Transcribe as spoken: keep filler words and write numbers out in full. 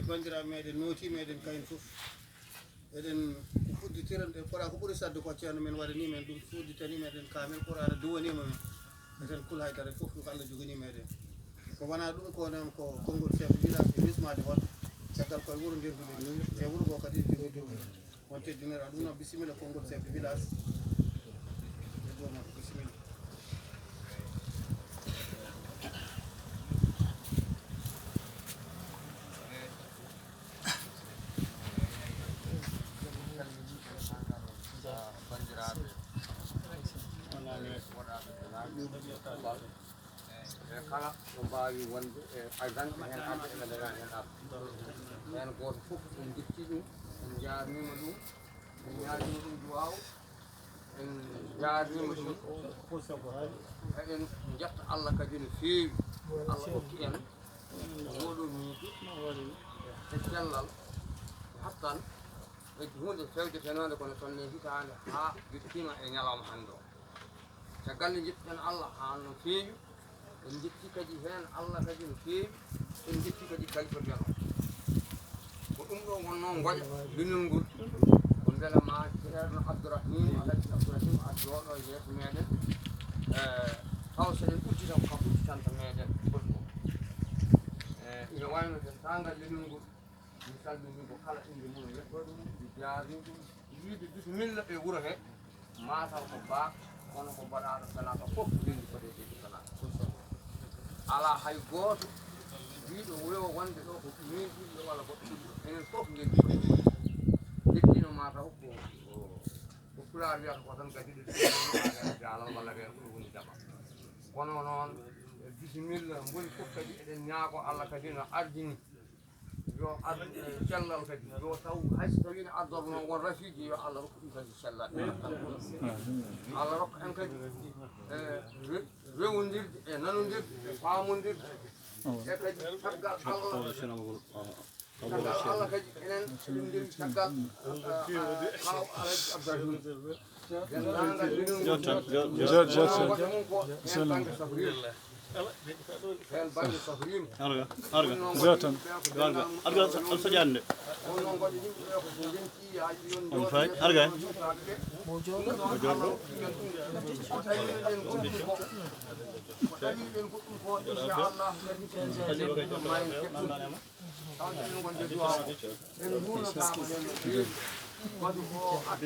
Banndiraaɓe meɗen nootii meɗen kayen fof. Eɗen udditiren ɗe Qur'an ko ɓuri sadde ko ceerno men waɗanii men ɗum, udditanii meɗen kaamel Qur'an duwanii men. Eɗen kul haydara fof ɗum ko Allah joganii meɗen. Ko wonaa ɗum ko noon ko konngol chef de village e bismaade on. Caggal koye wuro ndenduɗen ni, e wuro ngo kadi ndenduɗen. On teddinira ɗum noon, bisimilla konngol chef de village. E dow mon, bisimilla. Banndiraaɓe, woɗaaɓe, e kala ko mbaawi wonde e addan heen arde, ene daga heen arde. Heen gooto fof, en njetti ɗum, en njaarniima ɗum, en ñaagii ɗum duwaaw, en njaarniima ɗum. Eɗen njetta Allah kadi no feewi, Allah hokki en oɗo miijo e cellal, hattan e huunde fewjatenoonde kono sonne hitaande haa yettiima e ñalawma hannde o. Caggal nde njettuɗen Allah haa no feewi, en njetti kadi heen Allah kadi no feewi, en njetti kadi kalifa men o. Ko ɗum ɗo wonnoo ngoƴa leñol ngol, ko mbele ma Ceerno Abdourahim, Alhaji Abdourahim, a jooɗo yeeso meɗen, e, taw so en uddita ko kam udditanta meɗen goɗɗum. E, ina wayno dendaangal leñol ngol, mi salmini ko kala innde mum e yettode mum, mi jaarni ɗum, wiide bisimilla e wuro he, mataw ko ba, kono ko baɗaaɗo salaka fof ndenndi ko ɗe ɗeɗi salaka. Alaa hay gooto wiiɗo wewo wonde ɗo ko miin ɓurɗo walla goɗɗo ɓurɗo. Enen fof ndenndi ko ɗe ɗeɗi. Heddino mataw ko, ko, ko pulaar wiyata ko tan gadiɗo jaalal walla wiyata ko ɗum woni jama. Kono noon, bisimilla, mboni fof kadi eɗen ñaago Allah kadi no ardini. Yo ar-, e, cellal kadi, yo taw hay so tawiino ardorno won rafiiji, yo Allah rokku ɗum kadi cellal. Allah rokka en kadi, e, re-, rewondirde e nanondirde e faamondirde. E kadi caggal Allah, caggal Allah kadi enen eɗen ndewi caggal, e, e, kaaw Alhaji Abdourahim. Yo tan, yo, yo. Yo, yo, yo. Heen bannge safriima. Heen bannge safriima. Arga, arga. Yo tan. Arga, arga, so, so jaande. On noon ngoɗe yimɓe ɓe ko so ndenti yaaji yon. On fay, arga. Ko jooɗo. Ko tawi eɗen gondi ko, ko tawi eɗen goɗɗum ko, inchallah, kadi en keɓɗum. Taw eɗen gonde duwaaw. En njuurnotaama heen no feewi. Waɗi ko addi